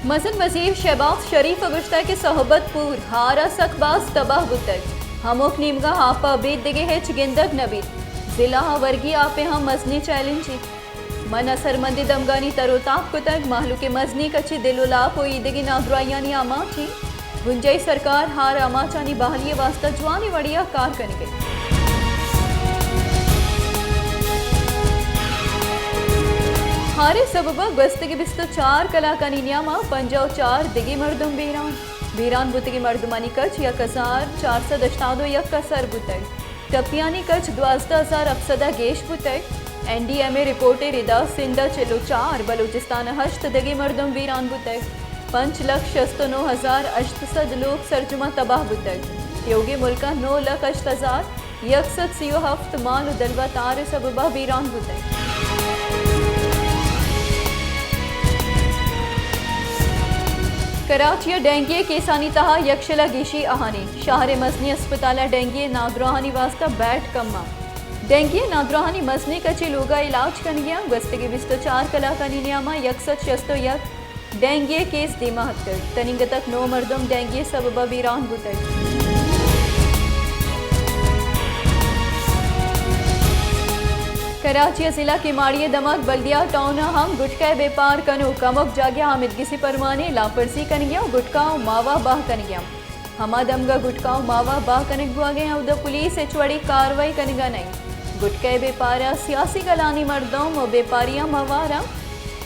مزن وزیر شہباز شریف ء گوشتگ کہ صحبت پور ہار ء سک باز تباہ بوتگ، ہمک نیمگا آپ ء ابید دگہ ہچ گندگ نہ بیت، ضلع ء ورگی آپ ء ہم مزنیں چیلنجے۔ من اسرمندیں دمگانی تر و تاب کتگ، مہلوک ء مزنیں کچے دل و لاپ و ایدگہ نادراہیانی آماچ انت۔ بنجاہی سرکار ہار آماچانی بحالی ء واستہ جوانیں وڑے ء کار کنگ ء انت۔ ہار ء سبب ء گوستگیں بیست و چار کلاکانی نیام ء پنجاہ و چار دگہ مردم بیران۔ بیران بوتگیں مردمانی کچ یک ہزار چار سد ہشتاد و یک ء سر بوتگ۔ ٹپیانی کچ دوازدہ ہزار ہفت سد ء گیش بوتگ۔ این ڈی ایم اے رپورٹ ء ردا سندھ ء چل و چار، بلوچستان ء ہشت دگہ مردم بیران بوتگ۔ پنچ لکھ شست و نو ہزار ہشت سد لوگ سرجم ء تباہ بوتگ۔ تیوگیں ملک ء نو لکھ ہشت ہزار یک سد سی و ہفت مال و دلوت ہار ء سبب ء بیران بوتگ۔ کراچی ء ڈینگی ء کیسانی تہا یک شل ء گیشی آہانی۔ شہر ء مزنیں ہسپتال ء ڈینگی ء نادراہانی واستہ بیڈ کم ء۔ ڈینگی ء نادراہانی مزنیں کچے لوگ ء علاج کنگی آں۔ گوستگیں بیست و چار کلاکانی نیام ء یک سد شست و یک ڈینگی ء کیس دیما اتکگ۔ تنیگتک نو مردم ڈینگی ء سبب ء بیران بوتگ۔ کراچی ء ضلع کیماڑی ء دمگ بلدیہ ٹاؤن ء ہم گٹکا ء بیپار کنوک ہمک جاگہ آمیدگسی پرمانے لاپرزی کنگی ء گٹکا ء ماوا بہا کنگی ء۔ ہما دمگا گٹکا و ماوا بہا کنگ بوہگیں، اودا پولیس ہچ وڑیں کاروائی کنگا نئیں۔ گٹکا ء بیپارا سیاسی گلانی مردم و بیپاریاں مواراں۔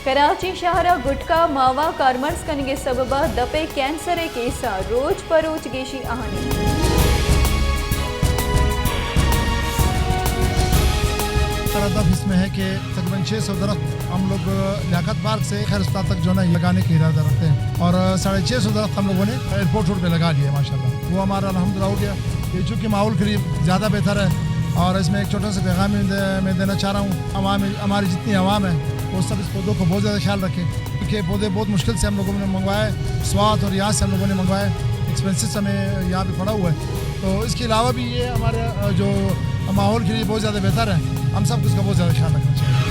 کراچی شہرا گٹکا ماوا کارمرز کنگے سببا دپے کینسر ء کیسا روچ پہ روچ گیشی آہانی۔ ہمارا دف اس میں ہے کہ تقریباً چھ سو درخت ہم لوگ لیاقت پارک سے خیر اسپتال تک جو ہے نا لگانے کا ارادہ رکھتے ہیں، اور ساڑھے چھ سو درخت ہم لوگوں نے ایئرپورٹ روڈ پہ لگا لیے، ماشاءاللہ وہ ہمارا الحمدللہ ہو گیا۔ یہ چونکہ ماحول کے لیے زیادہ بہتر ہے، اور اس میں ایک چھوٹا سا پیغام میں دے-، میں دینا چاہ رہا ہوں، عوام، ہماری جتنی عوام ہے وہ سب اس پودوں کو بہت زیادہ خیال رکھے، کیونکہ یہ پودے بہت مشکل سے ہم لوگوں نے منگوایا ہے، سوات اور یہاں سے ہم لوگوں نے منگوایا ہے، ایکسپینسز ہمیں یہاں پہ پڑا ہوا ہے۔ تو اس کے علاوہ بھی یہ ہمارے، آ، جو ماحول کے لیے بہت زیادہ بہتر ہے، ہم سب کو اس کا بہت زیادہ خیال رکھنا چاہیے۔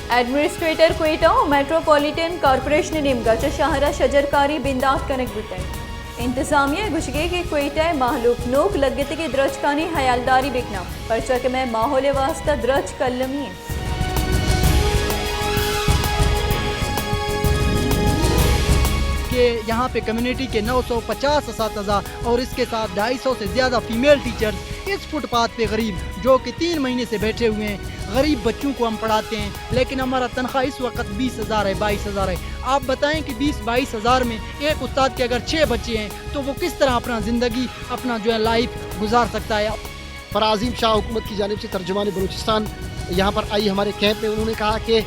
ایڈمنسٹریٹر کوئٹہ و میٹروپولیٹن کارپوریشن نیمگا چہ شہرا شجرکاری بندات کنگ بوتگ۔ انتظامیہ گوشگے کہ کوئٹہ مہلوک نوک لگتگی درچکانی حیالداری بکناں، پرچا کہ مئے ماحول واسطہ درچک المی انت۔ کہ یہاں پہ کمیونٹی کے نو سو پچاس اساتذہ اور اس کے ساتھ ڈھائی سو سے زیادہ فیمیل ٹیچرز اس فٹ پاتھ پہ غریب، جو کہ تین مہینے سے بیٹھے ہوئے ہیں، غریب بچوں کو ہم پڑھاتے ہیں، لیکن ہمارا تنخواہ اس وقت بیس ہزار ہے، بائیس ہزار ہے۔ آپ بتائیں کہ بیس بائیس ہزار میں ایک استاد کے اگر چھ بچے ہیں تو وہ کس طرح اپنا زندگی، اپنا جو ہے لائف گزار سکتا ہے؟ فرح عظیم شاہ حکومت کی جانب سے ترجمان بلوچستان یہاں پر آئی ہمارے کیمپ میں۔ انہوں نے کہا کہ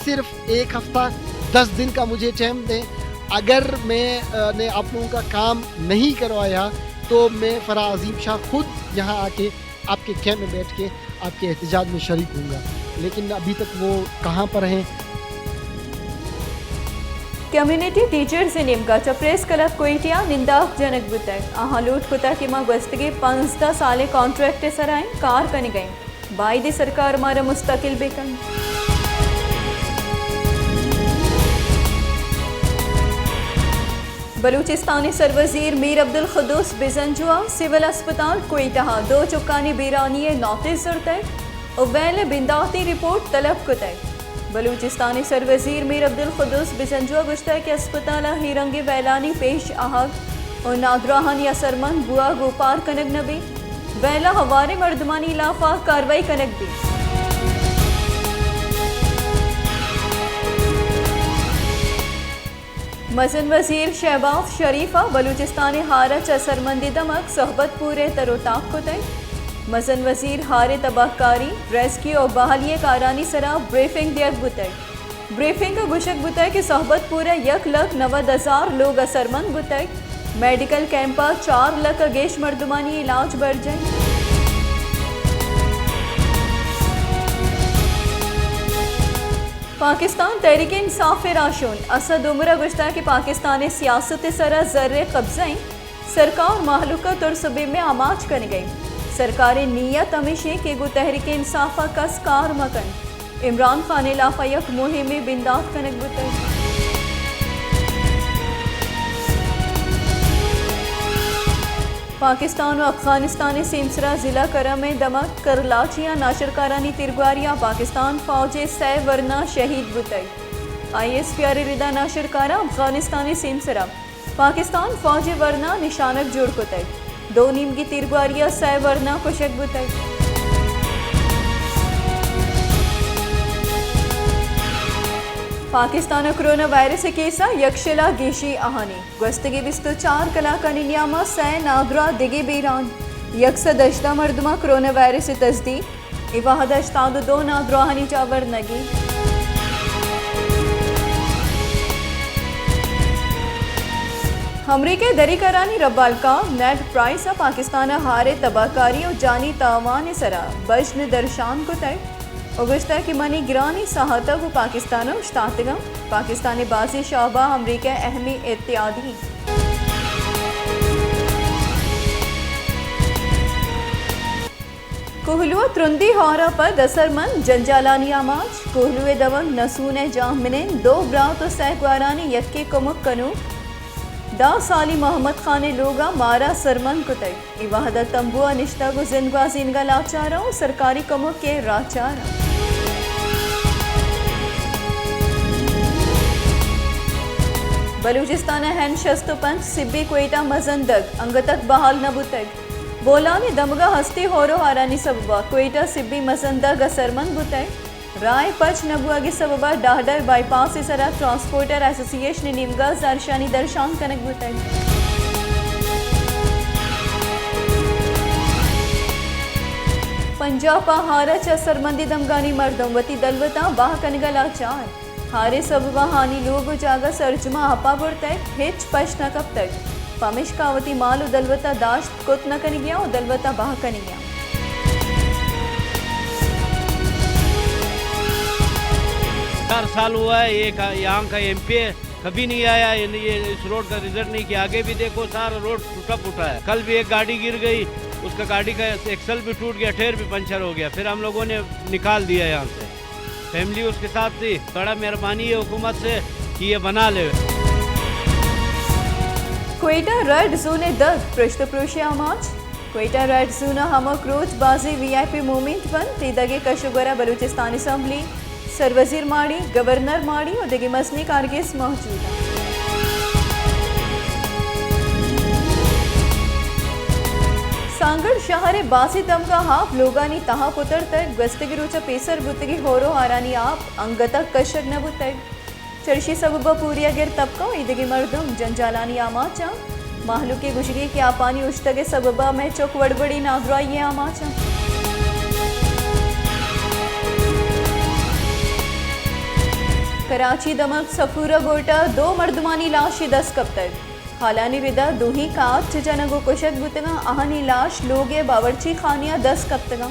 صرف ایک ہفتہ، دس دن کا مجھے ٹائم دیں، اگر میں، آ، نے آپ لوگوں کا کام نہیں کروایا تو میں فرح عظیم شاہ خود یہاں آ کے آپ کے کیمپ میں بیٹھ کے آپ کے احتجاج میں شریک ہوں گا، لیکن ابھی تک وہ کہاں پر ہیں؟ کمیونٹی ٹیچرز ء نیمگا چہ پریس کلب کوئٹہ ء ننداک جنگ بوتگ۔ آہاں لوٹ کتگ کہ ما گوستگیں پانزدہ سال ء کانٹریکٹ ء سرا ایں کار کنگ ء ایں۔ باید سرکار مارا مستقل بہ کنت۔ بلوچستان ء سروزیر میر عبدالقدوس بزنجو ء سول ہسپتال کوئٹہ ء دو چکانی بیرانی ء نوٹس زرتگ و ویل ء بنداتی رپورٹ طلب کتگ۔ بلوچستان ء سروزیر میر عبدالقدوس بزنجو ء گوشتگ کہ ہسپتال ء اے رنگیں ویلانی پیش آہگ و نادراہانی اثرمند بوہگ اوپار کنگ نہ بیت، ویل ء ہواریں مردمانی ہلاف ء کاروائی کنگ بیت۔ مزن وزیر شہباز شریف ء بلوچستان ء ہار ء چہ سرمندی دمگ صحبت پور ء تر و تاب کتگ۔ مزن وزیر ہار ء تباہ کاری، ریسکیو و بحالی ء کارانی سرا بریفنگ دیگ بوتگ۔ بریفنگ ء گوشگ بوتگ کہ صحبت پور ء یک لکھ نود ہزار لوگ اثرمند بوتگ۔ میڈیکل کیمپ ء چار لکھ ء گیش مردمانی علاج برجاہ انت۔ پاکستان تحریک انصاف ء راہشون اسد عمر ء گوشتگ کہ پاکستان ء سیاست ء سرا زر ء قبضہ انت، سرکار مہلوک ء ترس ء بیم ء آماچ کنگ ء انت۔ سرکار ء نیت ہمیش انت کہ گوں تحریک انصاف ء کس کار مہ کنت۔ عمران خان ء ہلاف ء یک مہمے بندات کنگ بوتگ۔ پاکستان و افغانستان ءِ سیمسرا ضلع کرم ءِ دمگ کرلاچی ءَ ناشرکارانی تیرگواری ءَ پاکستان فوج ءِ سئے ورنا شہید بوتگ۔ آئی ایس پی آر ءِ ردا ناشرکاراں افغانستان ءِ سیمسرا پاکستان فوج ءِ ورنا نشانگ جوڑ کتگ۔ دو نیمگی تیرگواری ءَ سئے ورنا کشگ بوتگ۔ پاکستان ءَ کرونا وائرس ءِ کیس ءَ یکشل ءَ گیشی آہانی۔ گوستگیں بیست ءُ چار کلاکانی نیام ءَ سئے نادراہ دگہ بیران۔ یک سد ہژدہ مردماں کرونا وائرس ءِ تصدیق۔ اے وہد ءَ ہشتاد ءُ دو نادراہانی جاہ ورنگی۔ امریکہ ءِ دری کرانی ربالکاں نیڈ پرائس ءَ پاکستان ءَ ہار ءِ تباہکاری ءُ جانی تاوان ءِ سرا بژن درشان کتگ۔ ءُ گوشتگ کہ منی گرانیں ساہت ءَ گوں پاکستان ءَ اوشتاتگاں۔ پاکستان ءِ بازیں شعبہ امریکہ ءِ اہمیں اتحادی۔ کوہلو ءَ ترندی ہور ءَ پد اثرمند جنجالانی آماچ۔ کوہلو ءِ دمگ نسون ءِ جاہ منند دو برات ءُ سئے گوارانی یکے کمک کنوک دہ سالی محمد خان ءِ لوگ ءَ مار ءَ اثرمند کتگ۔ اے وہد ءَ تمبو ءَ نشتگ ءُ زند گوازینگ ءَ لاچار ءُ سرکاری کمک ءِ راہ چار۔ بلوچستان ءَ این شست ءُ پنچ سبی کوئٹہ مزن دگ انگتک بحال نہ بوتگ۔ بولان ءِ دمگ ءَ ہستی ہور ءُ ہارانی سبب ءَ کوئٹہ سبی مزن دگ اثرمند بوتگ۔ راہ ءِ پچ نہ بوہگ ءِ سبب ءَ ڈاہڈہ ءِ بائی پاس ءِ سرا ٹرانسپورٹر ایسوسی ایشن ءِ نیمگ ءَ زہرشانی درشان کنگ بوتگ۔ پنجاپ ءَ ہار ءَ چہ اثرمندیں دمگانی مردم وتی دلوتاں بہا کنگ ءَ لاچار۔ ہار ءِ سبب ءَ آہانی لوگ ءُ جاگہ سرجم ءَ آپ ءَ برتگ، ہچ پشت نہ کپتگ۔ پمیشکا وتی مال ءُ دلوت ءَ داشت کت نہ کنگی ءَ ءُ دلوت ءَ بہا کنگی ءَ۔ چار سال ہوا ہے، یہ کا-، یہاں کا ایم پی اے کبھی نہیں آیا، یہ، یہ اس روڈ کا وزٹ نہیں کیا۔ آگے بھی دیکھو، سارا روڈ ٹوٹا پھوٹا ہے۔ کل بھی ایک گاڑی گر گئی، اس کا گاڑی کا ایکسل بھی ٹوٹ گیا، ٹائر بھی پنچر ہو گیا، پھر ہم لوگوں نے نکال دیا یہاں سے۔ فیملی اس کے ساتھ تھی۔ بڑا مہربانی ہے حکومت سے کہ یہ بنا لے۔ کوئٹہ ریڈ زون ءِ دگ پرشت ءُ پروش ءِ آماچ۔ کوئٹہ ریڈ زون ءَ ہمک روچ بازیں وی آئی پی موومنٹ بنت۔ اے دگ ءِ کش ءُ گور ءَ بلوچستان اسمبلی، سروزیر ماڑی، گورنر ماڑی ءُ دگہ مزنیں کارگس موجود انت۔ سانگڑ شہر ءِ بازیں دمگاں آپ لوگانی تہا پترتگ۔ گوستگیں روچ ءَ پیسر بوتگیں ہور ءُ ہارانی آپ انگت ءَ کشگ نہ بوتگ۔ چرشی سبب ءَ پوریاگر طبقہ ءُ ایدگہ مردم جنجالانی آماچ انت۔ مہلوک ءِ گوشگ انت کہ آپانی اوشتگ ءِ سبب ءَ مئے چک وڑ وڑیں نادراہی ءِ آماچ انت۔ کراچی دمگ سفورہ گوٹھ ءَ دو مردمانی لاشے دست کپتگ۔ ہالانی ردا دوہیں کارچ جنگ ءُ کشگ بوتگاں، آہانی لاش لوگ ءِ باورچی خانے ءَ دست کپتگاں۔